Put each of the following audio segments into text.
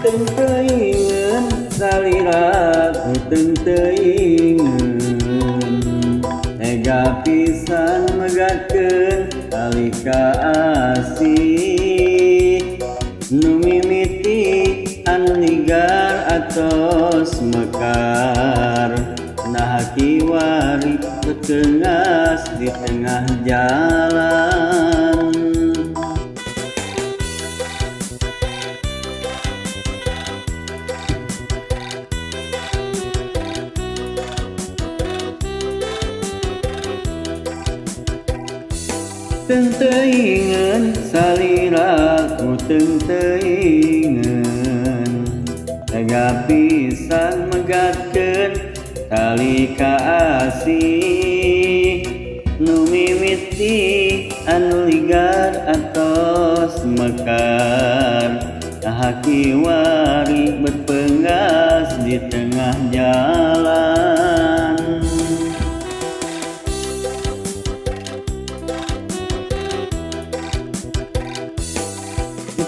Teung teuingeun salira ku teung teuingeun, tega pisan megatkeun tali kaasih. Nu mimiti anu ligar atos mekar, naha kiwari betengas di tengah jalan. Teung teuingeun salira ku teung teuingeun, tega pisan megatkeun tali kaasih. Nu mimiti anu ligar atos mekar, naha kiwari berpenggas di tengah jalan.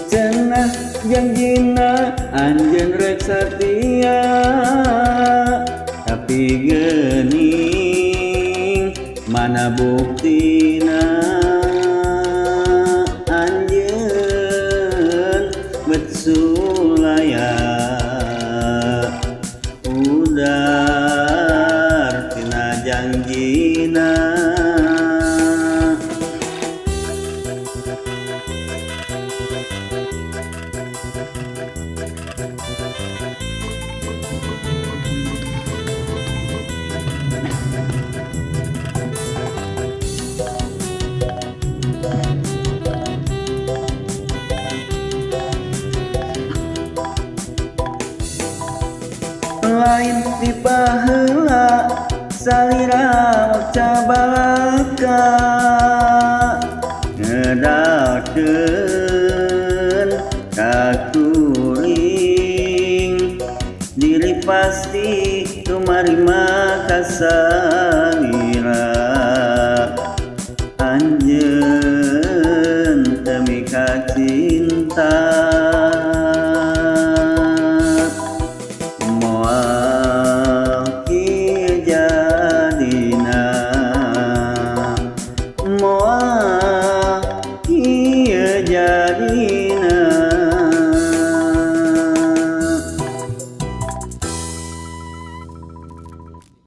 Cenah janjina anjeun rek satia, tapi geuning mana buktina anjeun bet sulaya udar tina janjina. Lain ti baheula salira cabalaka, ngedalkeun ka kuring diri pasti tumarima ka salira. Anjeun teu mika cinta.